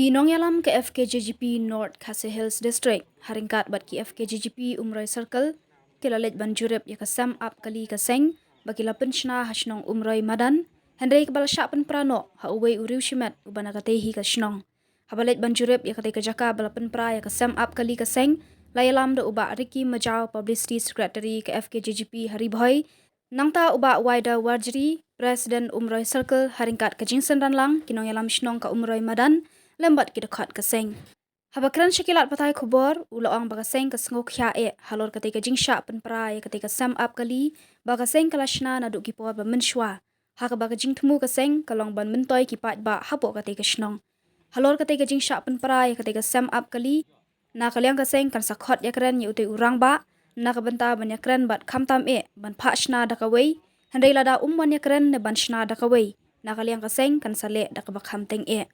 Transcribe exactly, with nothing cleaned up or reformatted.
Ki nongïalam ka F K J G P North Khasi Hills District, ha ryngkat bad ki F K J G P Umroi Circle, ki la leit ban jurip ïa ka sem ap kali ka seng ba ki la pynshna ha shnong Umroi Madan, hynrei kaba la shah pynpra noh ha uwei u riew shimet uba na katei hi ka shnong. Haba leit ban jurip ïa katei ka jaka ba la pynpra ïa ka sem ap kali ka seng, la ïalam da u Bah Ricky Majaw, Publicity Secretary ka F K J G P ha Ri Bhoi, nangta u Bah Waida Warjri, President Umroi Circle, ha ryngkat ka jingsynran lang ki nongïalam shnong ka Umroi Madan lem bad ki dkhot ka seng. Haba kren sha ki lad pathai khubor, u la ong ba ka seng ka sngewkhia eh halor katei ka jingshah pynpra ïa katei ka sem ap kali ba ka seng ka la shna naduh ki por ba mynshuwa, ha kaba ka jingthmu ka seng ka long ban myntoi ki paidbah hapoh katei ka shnong. Halor katei ka jingshah pynpra ïa katei ka sem ap kali, na ka liang ka seng kan sa khot ïakren ïa utei u rangbah na ka bynta ban ïakren bad khamtam eh ban phah shna da kawei, hynrei lada um wan ïakren ne ban shna da kawei, na ka liang ka seng kan sa leh da kaba khamteng eh.